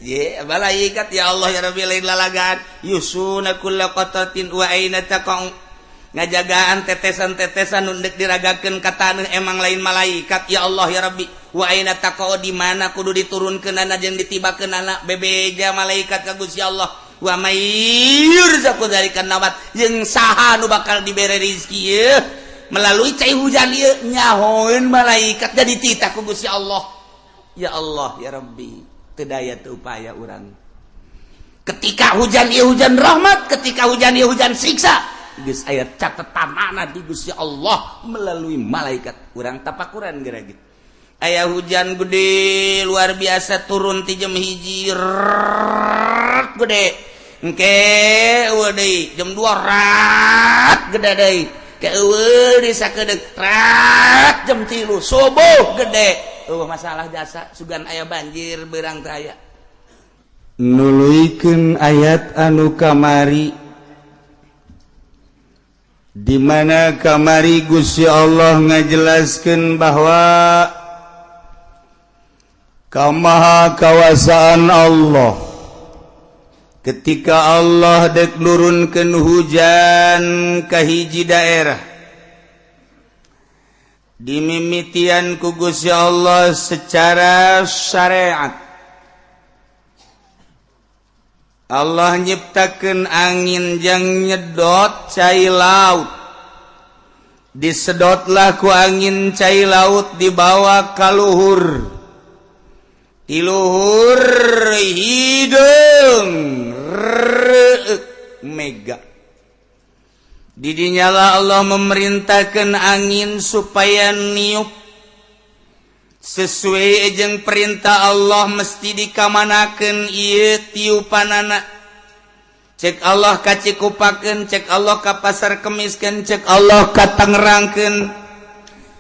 Ye, malaikat, ya Allah ya Rabbi, lain lalagaan. Yusuna kulla qatratin wa aina taqau, ngajagaan tetesan-tetesan nu dek diragakeun ka taneuh, emang lain malaikat. Ya Allah ya Rabbi, wa aina taqau, di mana kudu diturunkeunana jeung ditibakeunana, bebeja malaikat ka Gusti Allah. Wa may yurzaqu dzalikan nabat, jeung saha nu bakal dibere rizki ieu melalui cai hujan ieu, nyahoeun malaikat, jadi titah ku Gusti Allah. Ya Allah ya Rabbi, teu daya teu upaya urang. Ketika hujan ieu hujan rahmat, ketika hujan ieu hujan siksa, geus aya catetanana di Gusti Allah melalui malaikat. Urang tapakuran geura gitu. Aya hujan gede luar biasa turun ti jam 1, gede, engke eueuh deui jam 2, rat gede deui, ke eueuh di sakedeung, rat jam 3 subuh gede. Eueuh masalah jasa sugan aya banjir beurang teh aya. Nuluykeun ayat anu kamari, di mana kamari Gusti Allah ngajelaskan bahwa kamaha kawasaan Allah ketika Allah dek nurunkeun hujan ke hiji daerah, dimimitian ku Gusti Allah secara syariat. Allah nyiptakan angin yang nyedot cai laut. Disedotlah ku angin cai laut, dibawa ka luhur. Di luhur hideung mega. Didinyalah Allah memerintahkan angin supaya niup sesuai jeung perintah Allah. Mesti dikamanakeun ieu tiupanana? Cek Allah ka Cikupakeun, cek Allah ka Pasar Kemiskeun, cek Allah ka Tangerangkeun,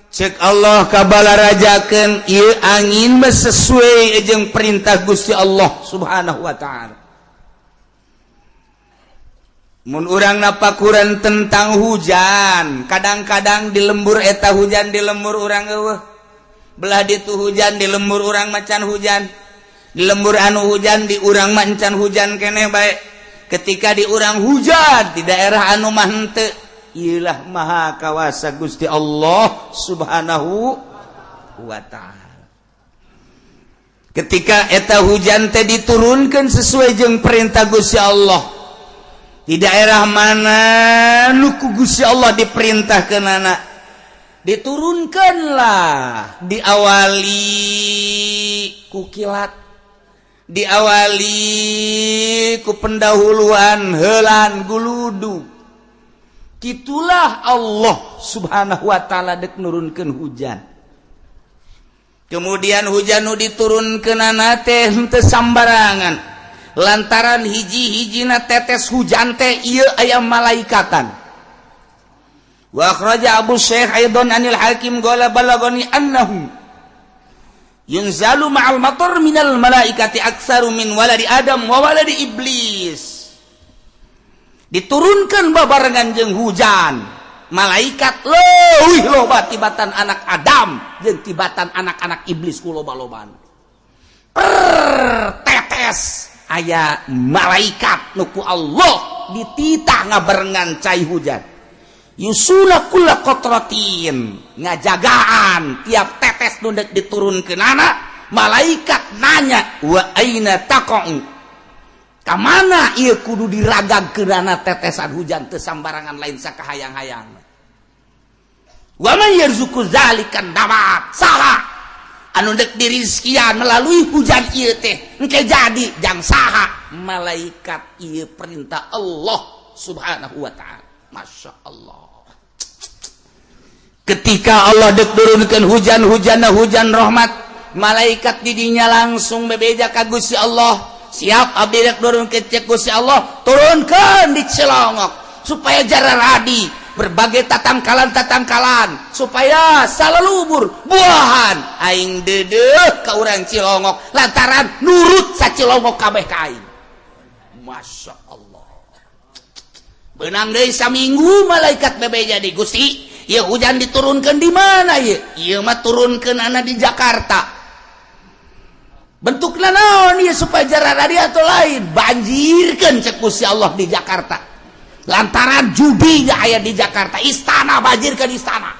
cek Allah ka Balarajakeun. Ieu angin mah sesuai jeung perintah Gusti Allah Subhanahu wa Ta'ala. Mun urang napakuran tentang hujan, kadang-kadang di lembur eta hujan, di lembur urang eueuh. Belah ditu hujan, di lembur urang macan hujan. Di lembur anu hujan, di urang macan hujan keneh baik. Ketika di urang hujan, di daerah anu mah henteu. Iyalah maha kawasa Gusti Allah Subhanahu wa Ta'ala. Ketika eta hujan teh diturunkan sesuai jeung perintah Gusti Allah, di daerah mana nu ku Gusti Allah diperintahkeunana, diturunkanlah, diawali ku kilat, diawali ku pendahuluan helan guludu. Itulah Allah Subhanahu wa Ta'ala dek nurunkeun hujan. Kemudian hujan nu diturunkeunana teh henteu sambarangan, lantaran hiji-hijina tetes hujan teh ieu aya malaikatan. Wa akhraja Abu Syekh aidan anil Hakim qala balagani annahu yunzalu ma'al matar minal malaikati aktsaru min waladi Adam wa waladi Iblis. Diturunkan babarengan jeung hujan malaikat leuwih loba tibatan anak Adam jeung tibatan anak-anak iblis ku loba-loban. Per tetes aya malaikat nu ku Allah dititah ngabarengan cai hujan. Yusuna kulla qatratin, ngajagaan tiap tetes nu dek diturunkeunana. Malaikat nanya, wa aina taqa'u, ka mana ieu kudu diragagkeunana tetesan hujan? Teu sambarangan, lain sakahayang-hayang. Wa man yarzuqu zalikan nabat, saha anu dek dirizkian melalui hujan ieu teh engke jadi jang saha? Malaikat. Ieu perintah Allah Subhanahu wa Ta'ala. Masya Allah, ketika Allah dek turunkan hujan, hujan hujan rahmat, malaikat didinya langsung bebeja ka Gusti Allah, "Siap, abdi dek turun ke." Cek Gusti Allah, "Turunkan di Cilongok supaya jararadi berbagai tatangkalan-tatangkalan, supaya salalubur buahan. Aing dedeh ka urang Cilongok lantaran nurut sa Cilongok kabeh ka aing." Masya Allah. Benang deui saminggu malaikat bebeja di Gusti, "Ya, hujan diturunkan di mana ya?" "Ieu mah turunkeunana di Jakarta." Bentukna naon ieu supaya jararadia atau lain? Banjirkeun cek Gusti Allah di Jakarta. Lantaran judi gak aya di Jakarta, istana banjirkeun istana.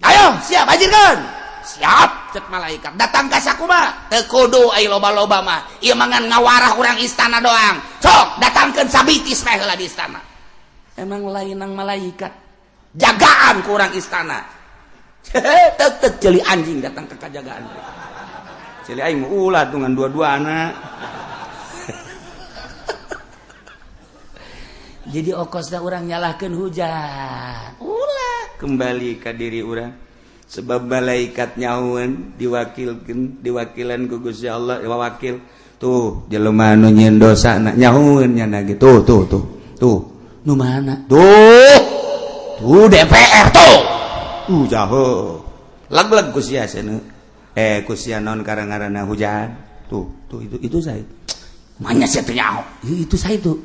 Ayo, siap banjirkeun. Siap cek malaikat. Datang ka sakumaha? Teu kudu ai loba-loba mah. Ieu mangan ngawarah urang istana doang. Sok, datangkeun sabitis meh heula di istana. Emang lain nang malaikat. Jagaan ku urang istana. Tek tek ceuli anjing datang ke kajagaan. Ceuli aing mah ulah tungan dua-dua anak. Jadi okosna urang nyalahkeun hujan. Ulah kembali ka diri urang. Sebab malaikat nyahueun diwakilkeun, diwakilan ku Gusti Allah, wakil. Tuh jelema nu nyieun dosa na nyahueun nya gitu. Tuh tuh tuh. Tuh nu mana? Tuh. Tuh DPR tuh. Jauh. Lag-lag ku sia cenah. Ku sia naon karang-ngaranna hujan. Tuh, tuh itu saya. Manya sia teu nyaho. Itu saya itu.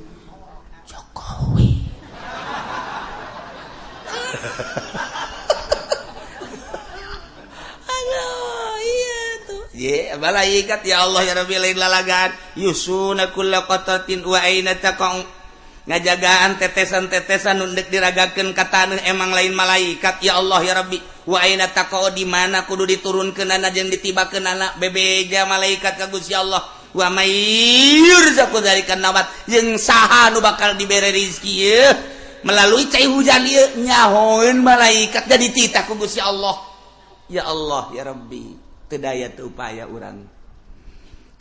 Jokowi. Aduh, iya tuh. Ye, malaikat ya Allah ya Rabbi lain lalagaan. Yusuna kulla qatatin wa aina taqau. Ngajagaan tetesan-tetesan nu deuk diragakeun ka taneuh emang lain malaikat ya Allah ya Rabbi. Wa aina taqau di mana kudu diturunkeunana jeung ditibakeunana bebeja malaikat ka Gusti Allah. Wa may yurzaqu dzalika nabat jeung saha nu bakal dibere rezeki ieu melalui cai hujan ieu nyahoeun malaikat jadi titah ku Gusti Allah. Ya Allah ya Rabbi, teu daya teu upaya urang.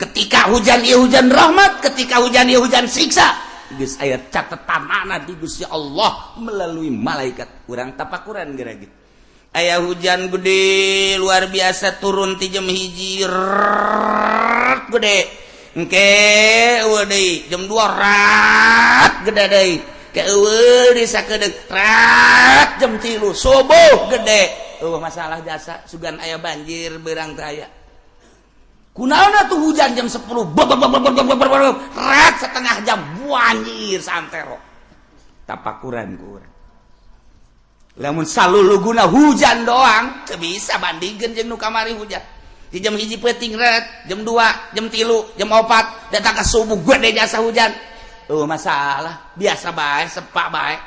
Ketika hujan ieu hujan rahmat, ketika hujan ieu hujan siksa. Geus aya catetanana di Gusti Allah melalui malaikat. Urang tapakuran geura gitu. Aya hujan gede luar biasa turun ti jam 1 gede. Engke eueuh deui jam 2 rat gede deui. Ke eueuh deui sakedeung rat jam 3 subuh gede. Eueuh masalah jasa sugan aya banjir beurang teh aya. Kunaon tuh hujan jam 10 rat setengah jam banjir santero. Tapakuran ku urang. Lamun saluluguna hujan doang teu bisa bandingkeun jeung nu kamari hujan. Di jam 1 peuting ret, jam 2, jam 3, jam 4 datang ke subuh gede jasa hujan. Oh masalah, biasa bae, sepak bae.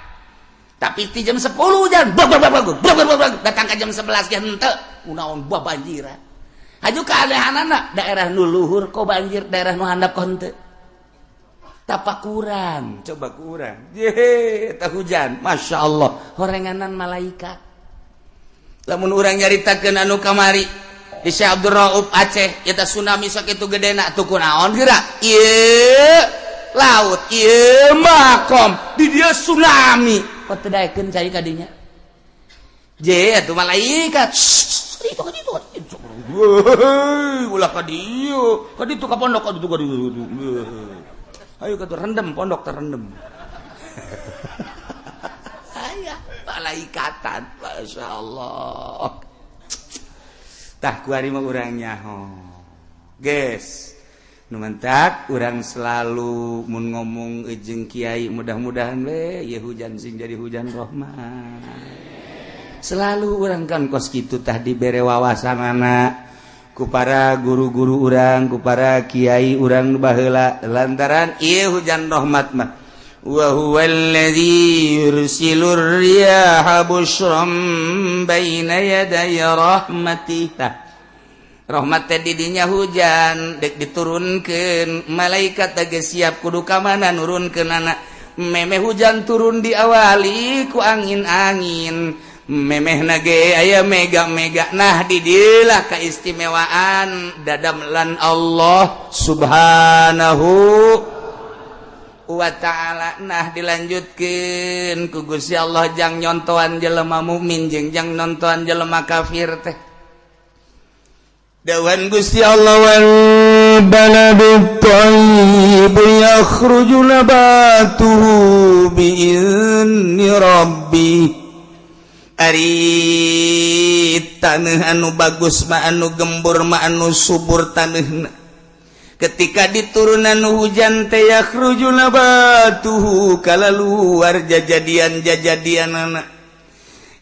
Tapi di jam 10 hujan, datang ke jam 11 ge henteu, kunaon buah banjiran. Haju keanehanana daerah nu luhur kok banjir, daerah nu handap kok henteu. Tapakuran, coba kurang. Ye, tah hujan, Masya Allah, horenganan malaikat. Lamun urang nyaritakeun anu kamari di Syekh Abdul Rauf Aceh, eta tsunami sakitu gedena tuh kunaon geura? Ieu laut, ieu makom, di dieu tsunami. Kok teu daekeun cai ka dinya? Je, atuh malaikat. Itu ka ditu. Ulah ka dieu, ka ditu ka pondok, ka ditu ka ditu. Ayo ka rendem pondok terendem. Aya malaikatan, Masya Allah. Tah kuari mah urang nyaho. Geus. Nu mantak urang selalu mun ngomong jeung kiai mudah-mudahan we ieu hujan sing jadi hujan rahmat. Selalu urang kan kos kitu tah dibere wawasanana ku para guru-guru urang, ku para kiai urang baheula lantaran ieu hujan rahmat mah. Wa huwallazi yursilur riyaha busyran baina yaday rahmatih. Rahmat teh didinya hujan dek diturunkeun malaikat teh siap kudu ka mana nurunkeunana. Memeh hujan turun diawali ku angin-angin. Memeh nage aya mega-mega. Nah didilah keistimewaan dadamlan Allah Subhanahu wa ta'ala. Nah dilanjutkeun ku Gusti Allah jang nyontoan jelema mukmin jeung jang nontoan jelema kafir teh. Dawan Gusti Allah wal baladu thayyib yakhruju nabatuhu bi'izni rabbih. Ari taneuh anu bagus mah anu gembur mah anu subur taneuhna. Ketika diturunan hujan teh yakhruju nabatuhu kalaluar jajadian-jajadianana.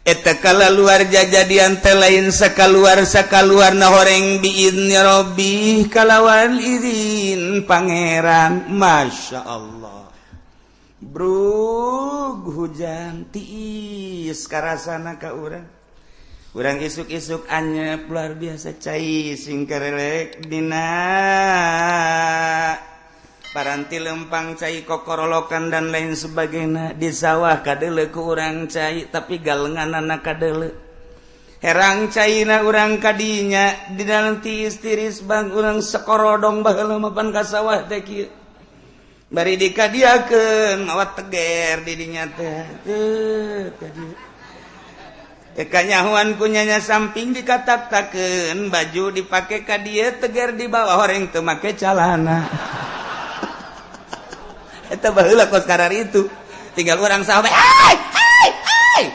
Eta kala luar jajadian teh lain sakaluar sakaluarna horeng, biizni Rabbi, kalawan izin Pangeran. Masya Allah, brug hujan tiis karasana ka urang. Urang isuk-isuk anyep luar biasa, cai sing kerelek dina paranti lempang, cai kokorolokan dan lain sebagainya. Di sawah kadele ku urang cai, tapi galengan anak kadele herang caina urang kadinya di dalam tiis tiris bang urang sekorodong. Baheula mapan ka sawah teh kieu, bari dikadiakeun mawa teger di dinya teh. Teu kadieu. Kanyahuan kunyanya samping dikatak-takeun, baju dipake ka dieu, teger di bawah, horeng teu make calana. Eta baheula kos itu tinggal urang sawah, hai hai hai,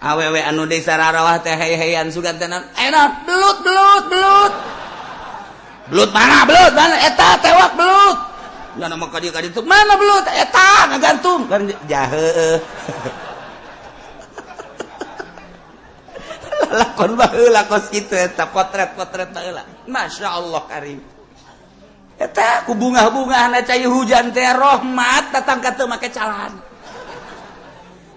awewe anu desa rarawah teh hey-heyan sugan teh, enak belut, belut, belut, belut mana, belut mana, eta tewak belut. Nggak nama ka dieu ka ditu, mana belut, eta ngagantung kan jahe. Lakon baheula kos kitu eta, potret-potret baheula. Masya Allah karim. Eta ku bunga-bunga cai hujan teh, rahmat datang ka teu make calana.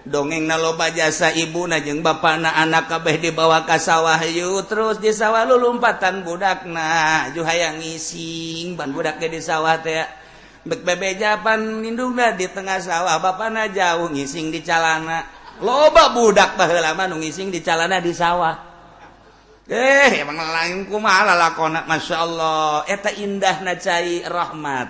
Dongeng na loba jasa, ibu na jeung bapakna, anak kabeh dibawa ka sawah yuk. Terus di sawah lu lompatan budakna ju hayang ngising, ban budak ge di sawah teh bek bebeja pan indungna di tengah sawah, bapakna jauh ngising di calana. Loba budak baheula mah nu ngising di calana di sawah. Eh, emang lain kumaha lalakona. Masya Allah, eta indahna cai rahmat.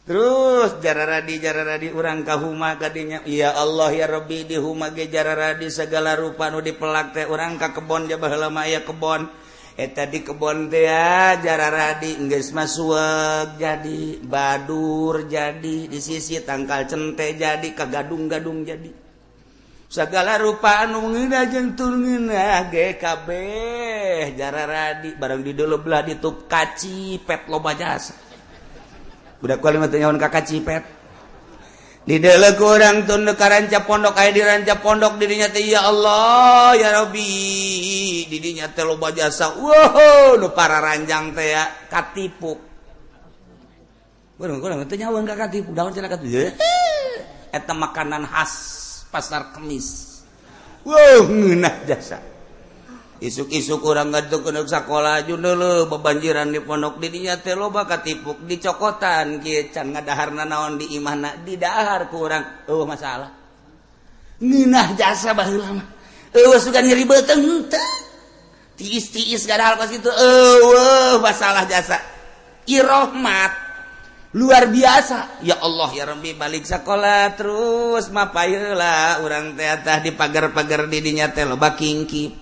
Terus jararadi jararadi urang ka huma kadinya. Ya Allah ya Rabbi, di huma ge jararadi segala rupa nu dipelak teh. Urang ka kebon ja, baheula mah aya kebon. Eta di kebon teh ya jararadi, geus masuek jadi badur, jadi di sisi tangkal cente, jadi kagadung-gadung, jadi segala rupa anu ngeunah jeung teu ngeunah ge kabeh jararadi. Barang di dulu belah ditup kacipet loba jasa. Budak kuali mah teu nyaho ka kacipet. Di deuleu ku urang tun ka ranca pondok, aya di ranca pondok di dinya teh. Ya Allah ya Rabbi, di dinya teh loba jasa. Wow, nu para ranjang teh ya katipuk. Urang urang teu nyaho ka katipuk daun cenah katipuk. Eta makanan khas Pasar Kemis. Wow, ngeunah jasa. Isuk-isuk urang ngaduk ke sekolah dulu, bebanjiran di pondok di dinya teh loba katipuk, dicokotan kieu can ngadaharna naon di imahna, didahar ku urang, eueuh masalah. Ngeunah jasa baheula mah, eueuh sugan nyeri beuteung teu, tiis-tiis gadahal kos kitu, eueuh masalah jasa. Irohmat luar biasa. Ya Allah ya Rabbi, balik sekolah terus mapayeula urang teh tah di pagar-pagar di dinya teh loba kingkip.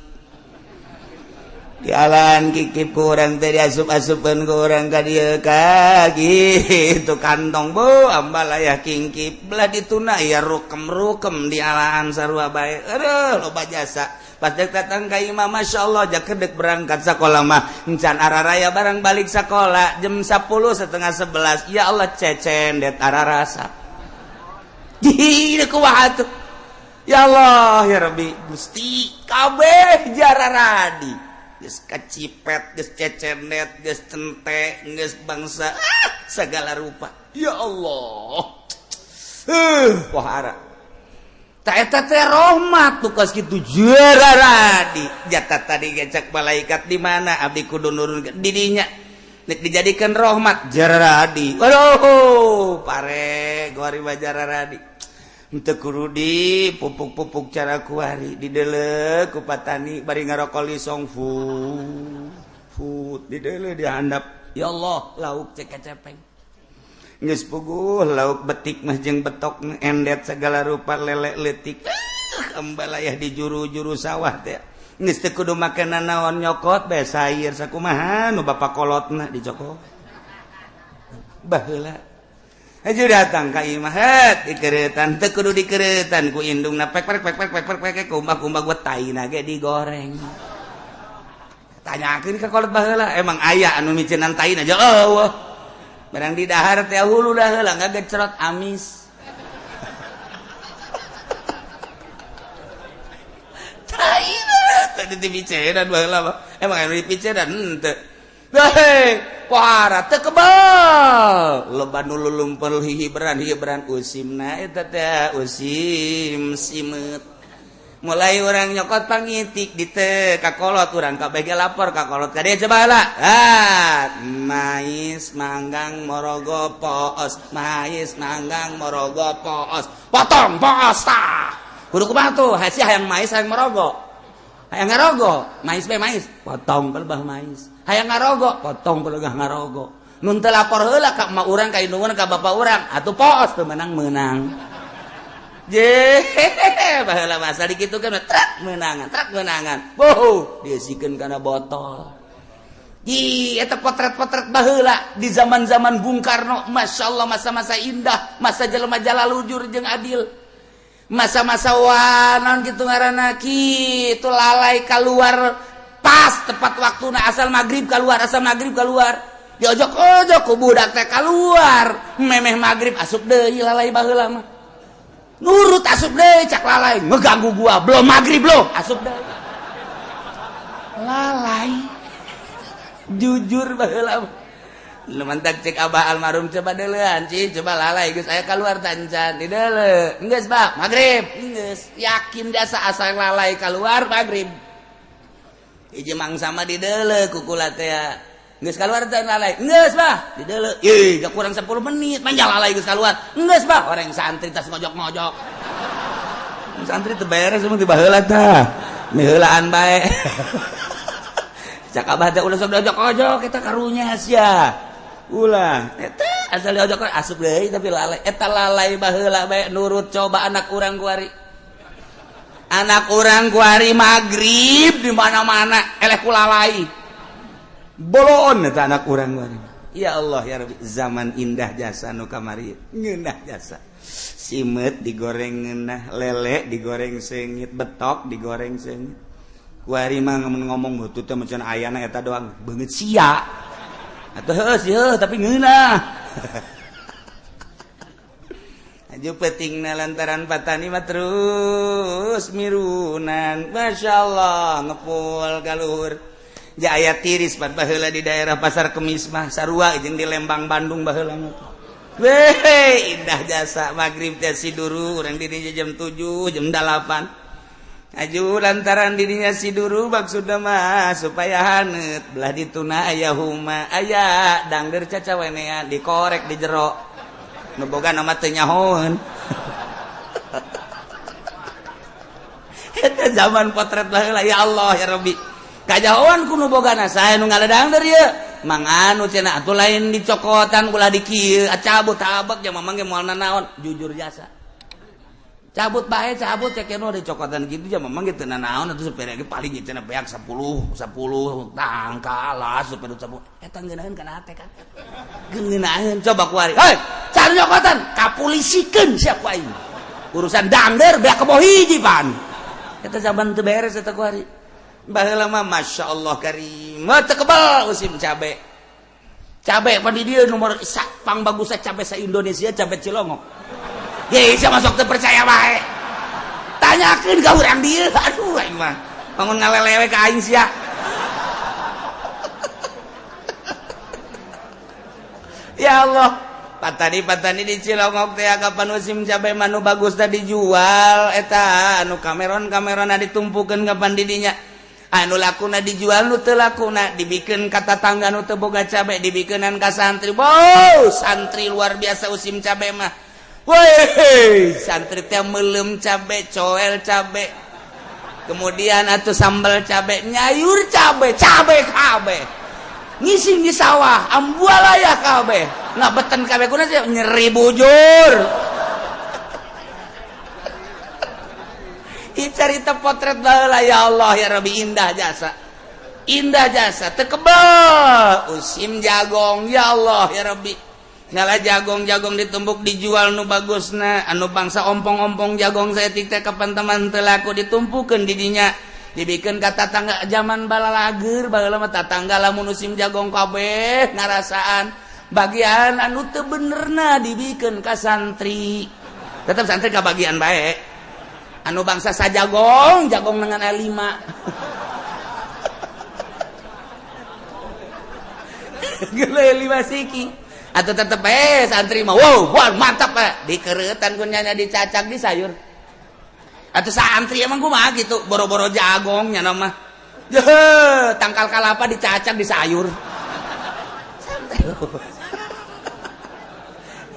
Jalan kikip ku urang teh, diasup-asupkeun ku urang ka dieu ka gitu kantong bu ambalaya kingkip belah dituna ya rukem-rukem di alaan sarua bae. Aduh, loba jasa. Pas dek datang ka imah, Masya Allah, jak kedek berangkat sekolah mah encan araraya. Barang balik sekolah jam 10 setengah 11, ya Allah, cecendet ararasa. Di kumaha tuh? Ya Allah ya Rabbi, Gusti, kabeh jararadi, geus kacipet, geus cecenet, geus cente, geus bangsa ah, segala rupa. Ya Allah, wahara tak eta teh rahmat tuh kos kitu jararadi. Jatah tadi gecak malaikat di mana abdi kudu nurun di dinya nek dijadikan rahmat jararadi. Waduh, pare kuari mah jararadi. Henteu kudu di pupuk-pupuk cara kuari dideuleu ku patani bari ngarokok lisong fu fut dideuleu di handap. Ya Allah, lauk cek cepeng geus puguh lauk betik mah jeung betok endet segala rupa, lele leutik ambalayah di juru-juru sawah teh. Geus teu kudu make nanaon, nyokot bae sayur sakumaha nu bapak kolotna dicokot. Baheula Aja datang ka imah, het dikeretan, teu kudu dikeretan ku indungna, pek pek pek pek pek pek pek kumbah-kumbah gua taina ge digoreng. Tanyakeun ka kolot baheula, emang aya anu micenan taina aja eueuh. Barang di dahar teh hulu dah heula ngagecrot amis. Di dipicenan baheula mah. Emang anu dipicenan henteu. Hei, pohara teu kebal. Loba nu lulumpel hihiberan-hihiberan usimna eta teh usim simeut. Mulai orang nyokot pangitik di teu kakolot urang kabeh ge lapor kakolot ka dieu coba heula. Ah, mais manggang morogo poos, mais manggang morogo poos. Potong poos tah. Kudu kumaha tuh? Hasi hayang mais hayang morogo. Hayang ngarogo, mais be mais, potong pelebah mais. Hayang ngarogo, potong pelebah ngarogo. Nun teu lapor heula ka emak urang ka indung ka bapak urang, atuh poos teu menang-menang. Baheula masa dikitu kan truk menangan, truk menangan. Boh, diisikeun kana botol. Ih, eta potret-potret baheula di zaman-zaman Bung Karno, Masya Allah masa-masa indah, masa jelema jalalujur jeung adil. Masa-masa wanon kitu ngaranna kitu lalai keluar pas tepat waktuna asal maghrib keluar, asal maghrib keluar. Diojok-ojok ku budak teh keluar, memeh maghrib asup deui lalai baheula mah. Nurut asup deh cak lalai ngeganggu gua belum maghrib loh asup deh lalai jujur baheula lu mantak cek abah almarhum coba deulean ci coba lalai geus aya keluar tancan di deule geus bah maghrib geus yakin jasa asal lalai keluar maghrib hiji mangsa mah di deule kukula teh geus keluar teh lalai geus bah di deule ih gak kurang 10 menit manja lalai geus keluar geus bah orang santri tas ngojok-ngojok santri teu beres emang ti baheula tah miheulaan bae cak abah teh ulah sok diojok-ojok eta karunya sia ulah eta asal diojok asup deui tapi lalai eta lalai baheula bae nurut coba anak urang kuari anak urang kuari magrib di mana-mana eleh ku lalai bolon eta anak urang kuari. Ya Allah ya Rabbi, zaman indah jasa nu kamari ngeunah jasa simeut digoreng ngeunah, lele digoreng seungit, betok digoreng seungit. Kuari mah ngomong butut teh macan ayana eta doang beungeut sia atuh heuh sih heuh tapi ngeunah. Aju petingna lantaran patani mah terus mirunan, Masya Allah ngepul ka luhur. Jaya tiris pan baheula di daerah Pasar Kemis mah sarua jeung di Lembang Bandung baheula mah. Weh, indah jasa maghrib teh siduru urang di dinya jam 7, jam 8. Aju lantaran dirinya siduru maksudna mah supaya haneut belah dituna aya huma aya dangder cacawenean dikorek di jero. Nu boga nama teu nyahoeun. Eta zaman potret baheula ya Allah ya Rabbi. Kajauhan ku nu bogana saha nu ngaledangder ieu manganu cenah atuh lain dicokotan ulah di kieu cabut tabek ja mamang ge moal nanaon jujur jasa cabut bae cabut cek nu dicokotan kitu ja mamang ge teu nanaon atuh supir ge paling cenah beak 10 10 tangkalah supir 10 eta ngeunaheun kana hate kan ngeunaheun coba ku ari hei cari cokotan kapulisikeun sia ku aing urusan dangder beak kebo hiji pan eta zaman teu beres eta ku ari baheula mah Masya Allah karim teu kebal musim cabe cabe pan di dieu nomor pang bagusna cabe sa Indonesia cabe Cilongok ye sia masuk teu percaya bae tanyakeun ka urang dieu aduh aing mah bangun ngalelewe ka aing sia. Ya Allah patani-patani di Cilongok teh kapan musim cabe mah nu bagus teh dijual eta anu kameron-kamerona ditumpukeun kapan di dinya anu lakuna dijual nu teu lakuna dibikeun ka tatangga nu teu boga cabe dibikeunan ka santri. Wow, santri luar biasa musim cabe mah. Weh, santri teh meuleum cabe, coel cabe. Kemudian atuh sambal cabe, nyayur cabe, cabe kabeh. Ngising di sawah, ambualaya kabeh. Ngabeten kabeh kuna sih nyeri bujur. Carita potret baheula ya Allah ya Rabbi indah jasa indah jasa teu kebel usim jagong ya Allah ya Rabbi ngala jagong-jagong ditumbuk dijual nu bagusna anu bangsa ompong-ompong jagong saeutik teh kapan teman teu laku ditumpukeun di dinya dibikeun ka tatangga zaman balalager baheula mah tatangga lamun musim jagong kabeh ngarasaan bagian anu teu benerna dibikeun ka santri tetep santri ka bagian bae anu bangsa sajagong jagong dengan A5 Geuleuh 5 siki. Atau tetep eh santri mah wow, wah mantap pak. Dikeretan ku nyana dicacak di sayur. Atau santri emang kumaha gitu, boro-boro jagong nya mah. Jeh, tangkal kalapa dicacak di sayur. Santai.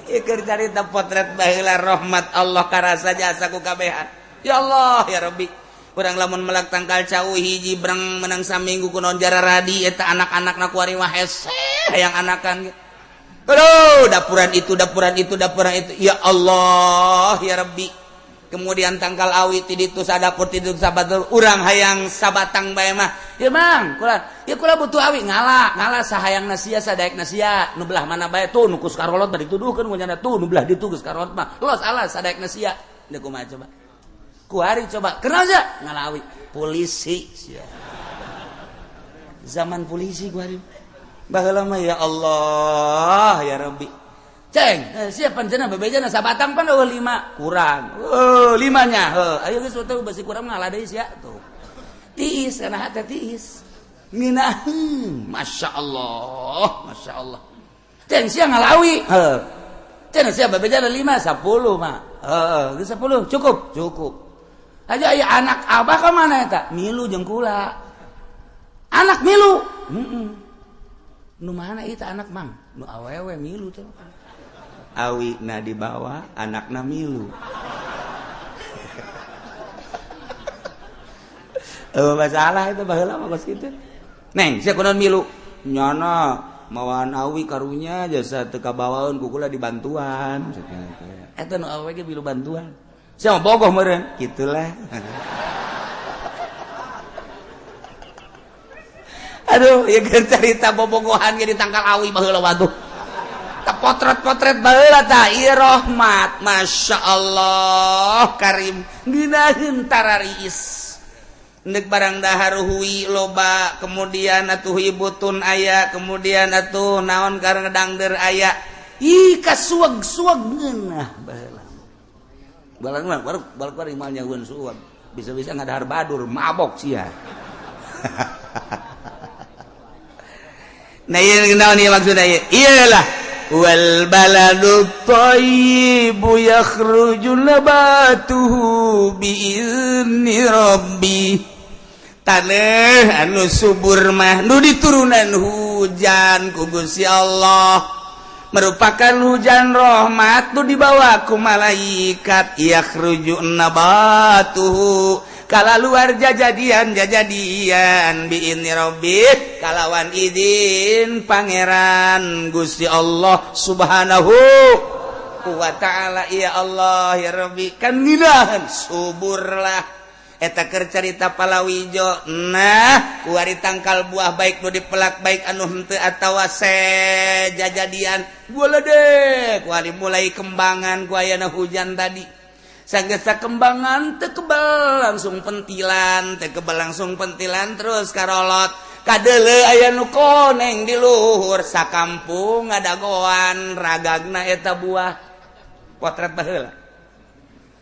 Ieu keur carita potret baheula rahmat Allah karasa jasa ku kabehan. Ya Allah ya Rabbi. Urang lamun melak tangkal cau hiji breng menang saminggu kunaon jararadi eta anak-anakna kuari mah hese hayang anakan. Aduh, dapuran itu, dapuran itu, dapuran itu. Ya Allah ya Rabbi. Kemudian tangkal awi ti ditu sadapur ti ditu sabatur urang hayang sabatang bae mah. Ya Mang, kula ya kula butuh awi ngala, ngala sahayangna sia sadaekna sia. Nu belah mana bae tuh nu kus karolot bari dituduhkeun ku nyana tuh nu belah ditu geus karolot mah. Los alas sadaekna sia. Deuk kumaha coba? Kuari coba kenal aja ngalawi polisi sia. Zaman polisi kuari baheula mah ya Allah ya Rabbi. Ceng, siapa panjenengan bebejana sabatang pan eueuh 5 kurang. Oh, limanya. Heuh, ayo geus teu besi kurang ngalah deui sia tuh. Tiis kana hate tiis. Ngeunaheun, Masya Allah, Masya Allah. Ceng sia ngalawi. Heuh. Ceng sia bebejana 5 10 mah. Heuh, geus 10 cukup, cukup. Aja aya anak abah ka mana eta? Milu jeung kula. Anak milu. Heeh. Nu mana ieu anak mang? Nu awewe milu teh. Awi na dibawa, anakna milu. Masalah itu baheula mah kos kitu. Neng, sia kunaon milu? Nyana mawaan awi karunya jasa teu kabawaeun ku kula dibantuan. Eta nu awewe ge milu bantuan. Sia mah bogoh meureun, kitulah. Aduh, ieu keur carita bobogohan ge ditangkal awi baheula waduh. Potret-potret baheula tah ieu rahmat, Masya Allah Karim ngeunaheun tarariis. Ndek barang dahar hui loba, kemudian atuh butun aya, kemudian atuh naon karena dangder aya. Ih kasuag-suag ngeunah baheula. Balang baru balang mah nyahueun suag. Bisa-bisa ngadahar badur mabok sia. Nah ieu naon ieu maksudna ieu? Iyalah wal baladu thayyibu yakhruju nabatuhu biizni rabbi. Taneuh anu subur mah nu diturunan hujan ku Gusti Allah merupakan hujan rahmat nu dibawa ku malaikat yakhruju nabatuhu kala luar jajadian jajadian biizni rabbi kalawan izin pangeran Gusti Allah Subhanahu wa ta'ala. Ya Allah ya Rabbi kan ngeunaheun suburlah eta keur carita palawijo. Nah kuari tangkal buah baik nu dipelak baik anu henteu atawa sejajadian deh kuari mulai kembangan ku ayana hujan tadi sanggeus kembangan teu kebal langsung pentilan teu kebal langsung pentilan terus karolot kadeuleu aya nu koneng di luhur sakampung ngadagoan ragagna eta buah potret baheula.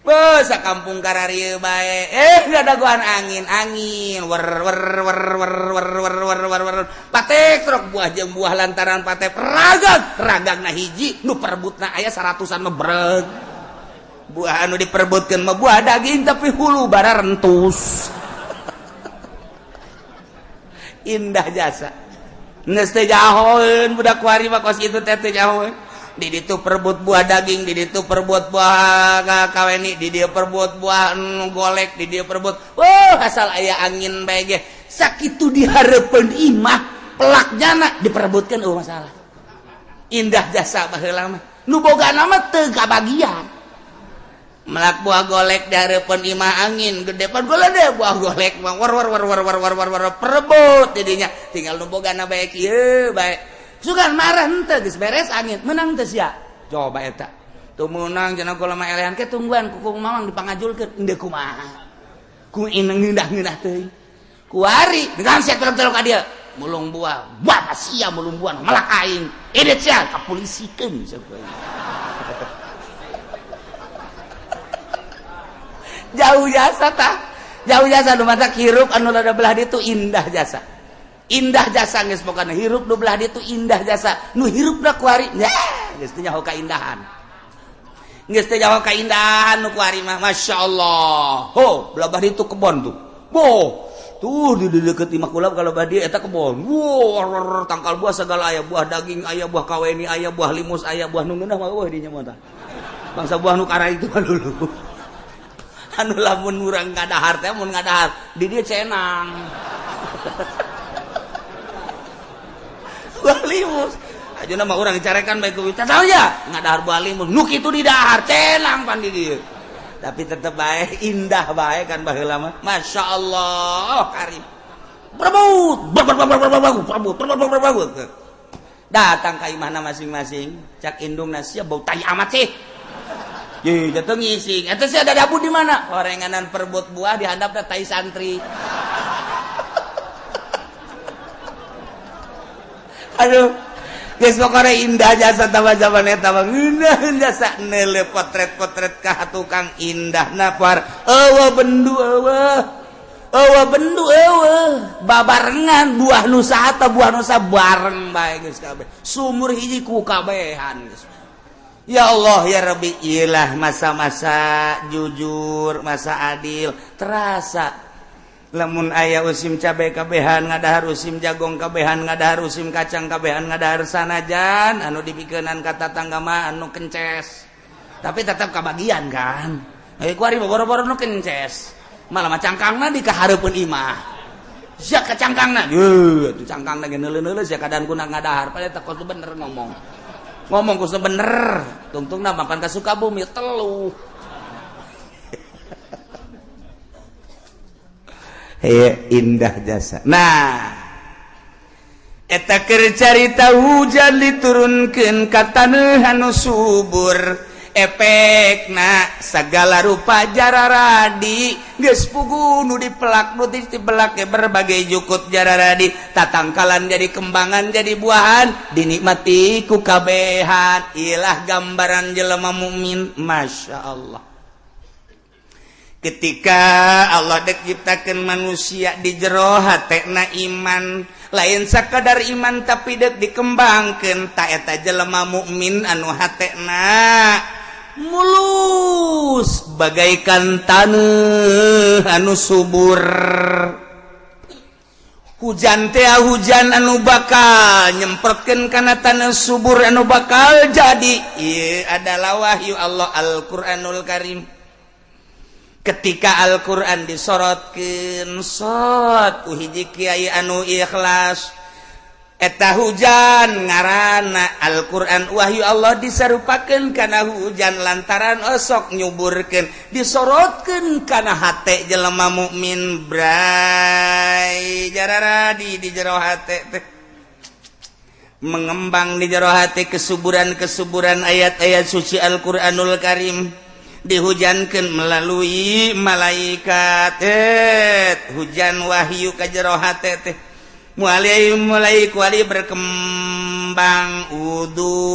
Beuh kampung kararieu bae ngadagoan angin angin wer wer wer wer wer wer wer wer wer patek truk buah jeung buah lantaran patek ragag ragagna hiji nu perebutna aya 100-an mah breg buah anu diperebutkeun mah buah daging tapi hulu bara rentus. Indah jasa geus teu jahoeun budak kuari mah kos kitu teh teu jahoeun. Di ditu perebut buah daging, di ditu perebut buah kaweni, di dieu perebut buah golek, di dieu perebut. Wah, asal aya angin bae ge sakitu dihareupeun imah pelak jana diperebutkeun eueuh masalah. Indah jasa baheula mah. Nu bogana mah teu kabagian. Melak buah golek di hareupeun imah angin gede pan golek buah golek mah war war war war war war war war perebut didinya tinggal nu bogana bae kieu bae. Sugan marah henteu geus beres angin menang teu sia. Coba eta. Teu meunang cenah kula mah elehan ke tungguan ku mamang dipangajulkeun endeu kumaha. Ku ineng ngeunah-ngeunah teuing. Kuari dengan sia tolong-tolong ka dieu. Mulung buah, buah sia mulung buah melak aing. Edet sia kapolisikeun sia. Jauh jasa tah. Jauh jasa nu matak hirup anu rada belah ditu indah jasa. Indah jasa geus pokona hirup nu belah ditu indah jasa. Nu hirup da kuari ya geus teu nyaho kaindahan. Geus teu nyaho kaindahan nu kuari mah, masyaallah. Ho, belah ditu kebon tuh. Boh, tuh di deket imah kula kalau belah dieu eta kebon. Wow, tangkal buah segala aya, buah daging aya, buah kaweni aya, buah limus aya, buah nu ngeunah mah eueuh dinya mah tah. Bangsa buah nu kara itu mah dulu. Anu lamun urang ngadahar teh, mun ngadahar di dieu cenang. Buah limus. Ayeuna mah urang dicarekan bae ku tahu ya, ngadahar buah limus. Nu kitu didahar cenang pan di dieu. Tapi tetep bae indah bae kan baheula mah. Masya Allah, karim. Berebut, berebut, berebut, berebut, berebut. Datang ka imahna masing-masing, cak indungna, "Sia bau tai amat sih." Ye, jatuh ngising. Eta sih ada dabu di mana? Orenganan perebut buah di handapna tai santri. Aduh, geus pokona indah jasa tambah zaman eta mah ngeunah jasa neuleuh potret-potret ka tukang indah napar eueuh bendu eueuh eueuh bendu eueuh babarengan buah nusa atau buah nusa bareng bae geus kabeh sumur hiji ku kabehan geus. Ya Allah ya Rabbi, ilah masa-masa jujur, masa adil terasa. Lamun aya usim cabai kabehan ngadahar, usim jagong kabehan ngadahar, usim kacang kabehan ngadahar, sanajan anu dipikeunan ka tatangga mah anu kences, tapi tetap kabagian kan. Eh, kuari boro-boro nu kences malah mah cangkangna di kahareupeun imah sia ka cangkangna yeuh atuh cangkangna ge neuleuh-neuleuh sia kadang kuna ngadahar padahal teh kos bener ngomong ngomong kos bener tungtungna mapan ka Sukabumi telu. Hei, indah jasa. Nah, eta keur carita hujan diturunkeun ka taneuh anu subur, efekna segala rupa jararadi geus pugu nu dipelak nu dipelak berbagai jukut jararadi, tatangkalan jadi kembangan jadi buahan dinikmati ku kabehan. Ilah gambaran jelema mukmin, Masya Allah. Ketika Allah dek ciptakan manusia di jero hatena iman, lain sakadar iman tapi dek dikembangkan tak eta jelema mukmin anu hatena mulus bagaikan taneuh anu subur. Hujan teh hujan anu bakal nyemprotkeun kana taneuh subur anu bakal jadi ieu adalah wahyu Allah Al-Qur'anul Karim. Ketika Al-Quran disorotkeun sot ku hiji kiai anu ikhlas, eta hujan ngaranna Al-Quran wahyu Allah disarupakeun kana hujan lantaran osok nyuburkeun disorotkeun kana hate jelema mukmin, bray jararadi di jero hate teh mengembang di jero hate kesuburan-kesuburan ayat-ayat suci Al-Qur'anul Karim dihujankan melalui malaikat. Hujan wahyu ka jero hate teh mulai mulai kuali berkembang wudu,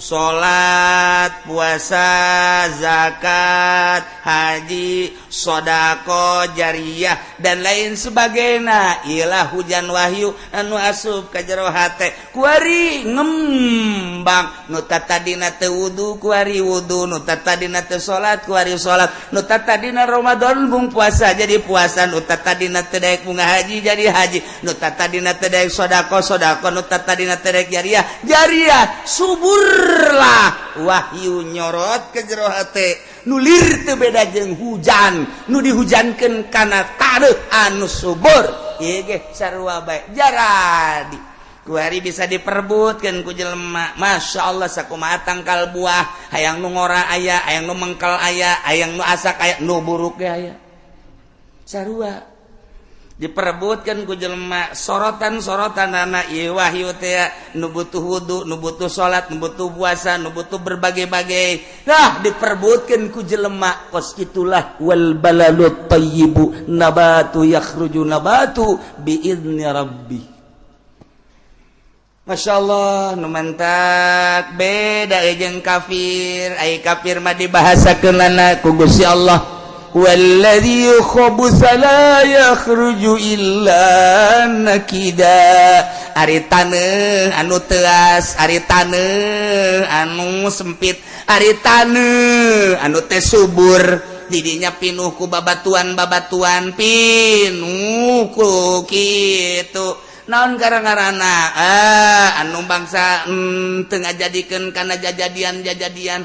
salat, puasa, zakat, haji, sodako jariah dan lain sebagainya. Ilah hujan wahyu anu asup ka jero hate kuari ngembang. Nu tadina teu wudu kuari wudu, nu tadina teu salat kuari salat, nu tadina Ramadan bung puasa jadi puasa, nu tadina teu daek bunga haji jadi haji, nu tadina teu daek sodako sodako, nu tadina teu daek jariah jariah. Suburlah wahyu nyorot ke jero hate nulir teu beda jeung hujan nu dihujankeun kana taneuh anu subur. Ieu ge sarua bae jaradi kuari bisa diperbutkeun ku jelema. Masya Allah, sakumaha tangkal buah hayang nu ngora aya, hayang nu mengkel aya, hayang nu asak aya, nu buruk ge aya, sarua diperebutkan ku jelema. Sorotan-sorotan anak ieu wahyu teh nu butuh wudu, nu butuh salat, nu butuh puasa, nu butuh berbagai-bagai. Nah, diperebutkan ku jelema kos itulah wal balalut thayyibu nabatu yakhruju nabatu bi idzni rabbi. Masya Allah, nu mantak beda jeung kafir. Ai kafir mah dibahasakeun ku Gusti Allah. Walladzi khabusa la yakhruju illa nakida. Ari taneuh anu teas, ari taneuh anu sempit, ari taneuh anu teh subur, didinya pinuh ku babatuan, babatuan pinuh ku kitu. Naon gara-garana? Ah, anu bangsa teu ngajadikeun kana jajadian-jajadian,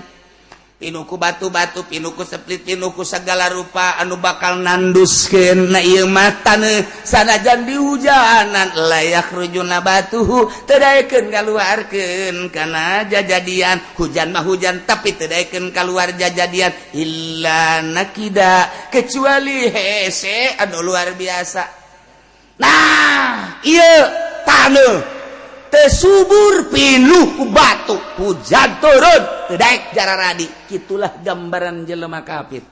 pinuh ku batu-batu, pinuh ku seplit, pinuh ku segala rupa anu bakal nanduskeun. Na ieu mah taneuh sanajan dihujanan, la yakhruju nabatuhu, teu daekeun ngaluarkeun kana jajadian. Hujan mah hujan, tapi teu daekeun kaluar jajadian, illa nakida, kecuali hese anu luar biasa. Nah, ieu taneuh teu subur, pinuh ku batu, hujan turun teu daek jararadi. Kitulah gambaran jelema kafir.